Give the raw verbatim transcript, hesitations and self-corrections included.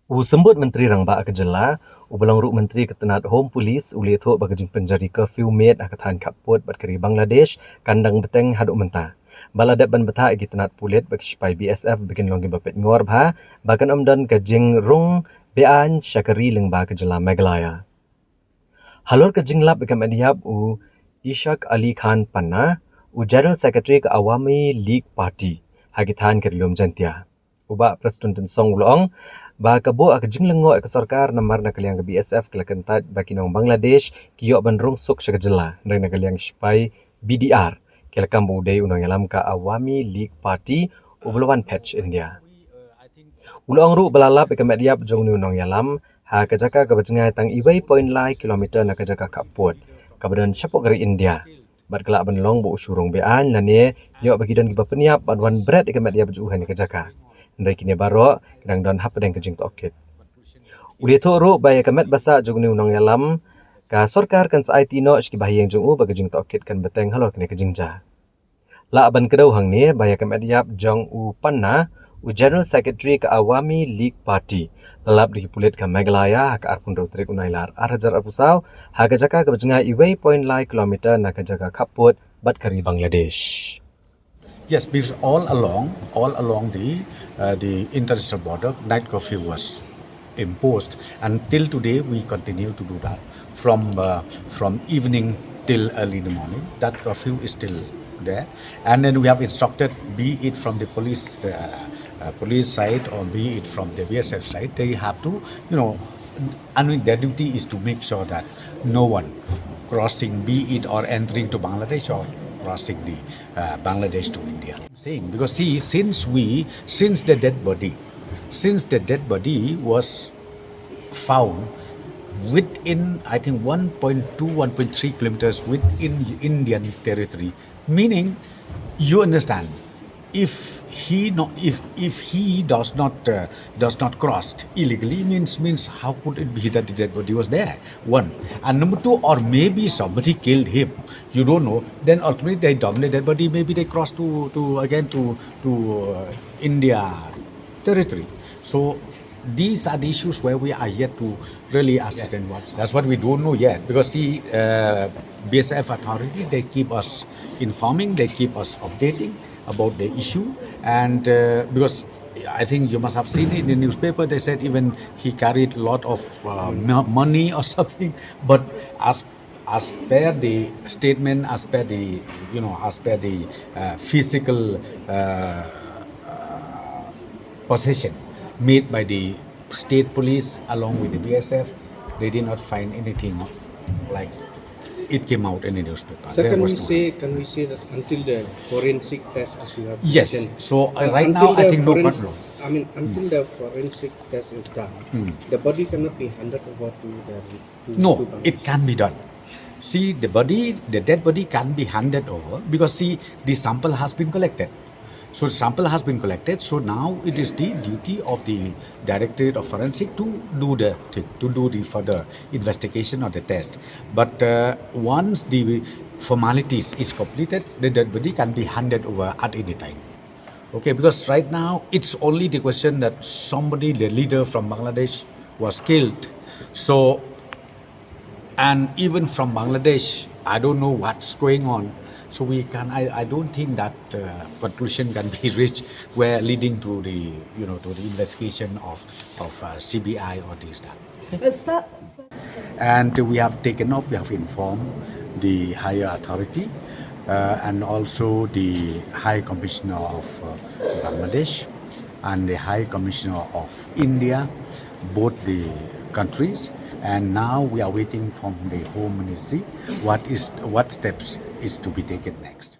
U Symbud Myntri Rangbah ka jylla, uba long ruh Myntri ka tnat Home Police, u la ïathuh ba ka jingpynjari curfew miet ha ka thaiñ khappud bad ka ri Bangladesh kan dang bteng haduh mynta. Ba la dep ban bthah ïa ki tnat pulit bad ki sipai B S F ba kin long kiba peit ngor bha ba kan ym don ka jingrung beaiñ sha ka ri lyngba ka jylla Meghalaya. Halor ka jinglap ïa ka met ïap u Ishaq Ali Khan Panna, u General Secretary ka Awami League Party ha ki thaiñ ka ri lum Jaintia, u Bah Prestone Tynsong u la ong ba ka buh ka jinglyngngoh ïa ka sorkar namar na ka liang ka B S F ki la kyntait ba ki nong Bangladesh ki ïoh ban rung suk sha ka jylla, hynrei na ka liang sipai B D R ki la kam ba u dei u nongïalam ka Awami League Party uba la wan phet sha India. U la ong ruh ba la lap ïa ka met ïap jong une u nongïalam ha ka jaka kaba jngai tang uwei point lai kilometer na ka jaka khappud kaba don shapoh ka ri India, bad ka lah ban long ba u shu rung beaiñ lane ïoh ba ki don kiba pynïap bad wan bret ïa ka met ïap jong u ha kane ka jaka. Hynrei kine baroh ki dang don hapdeng ka jingtohkit. U la ïathuh ruh ba ïa ka met basa jong une u nongïalam ka sorkar kan sa aiti noh sha kiba ha ïing jong u bad ka jingtohkit kan bteng halor kane ka jingjia. Lah ban kdew hangne ba ïa ka met ïap jong u Panna, u General Secretary ka Awami League Party, la lap da ki pulit ka Meghalaya ha ka arphew hynriew tarik u Nailar ar hajar arphew saw ha ka jaka kaba jngai uwei point lai kilometer na ka jaka khappud bad ka ri Bangladesh. Yes, because all along, all along the uh, the international border, night curfew was imposed, and till today we continue to do that from uh, from evening till early in the morning. That curfew is still there, and then we have instructed, be it from the police uh, uh, police side or be it from the B S F side, they have to, you know, I mean, their duty is to make sure that no one crossing, be it or entering to Bangladesh or crossing the uh, Bangladesh to India. Saying, because see, since we, since the dead body, since the dead body was found within, I think, one point two, one point three kilometers within Indian territory, meaning, you understand, if he not if if he does not uh, does not cross illegally, means means how could it be that the dead body was there? One. And number two, or maybe somebody killed him, you don't know. Then ultimately they dump the dead body, maybe they cross to to again to to uh, India territory. So these are the issues where we are yet to really ascertain what. That's what we don't know yet, because see, uh, B S F authority, they keep us informing, they keep us updating about the issue, and uh, because I think you must have seen it in the newspaper, they said even he carried a lot of uh, mo- money or something, but as as per the statement, as per the, you know, as per the uh, physical uh, uh, possession made by the state police along with the B S F, they did not find anything like it came out in the newspaper. So There can was we no- say can we say that until the forensic test, as you have Yes. mentioned, So uh, un- right until now, I the think no forens- control. I mean, until the forensic test is done, the body cannot be handed over to the to, No, to Bangladesh. It can be done. See, the body, the dead body can be handed over because see, the sample has been collected. So the sample has been collected. So now it is the duty of the Directorate of Forensic to do the thing, to do the further investigation or the test. But uh, once the formalities is completed, the dead body can be handed over at any time. Okay, because right now it's only the question that somebody, the leader from Bangladesh, was killed. So, and even from Bangladesh, I don't know what's going on. So we can, I, I don't think that uh, conclusion can be reached where leading to the, you know, to the investigation of, of uh, C B I or this, that. Uh, sir, sir. And we have taken off, we have informed the higher authority uh, and also the High Commissioner of uh, Bangladesh and the High Commissioner of India, both the countries. And now we are waiting from the Home Ministry what is what steps is to be taken next.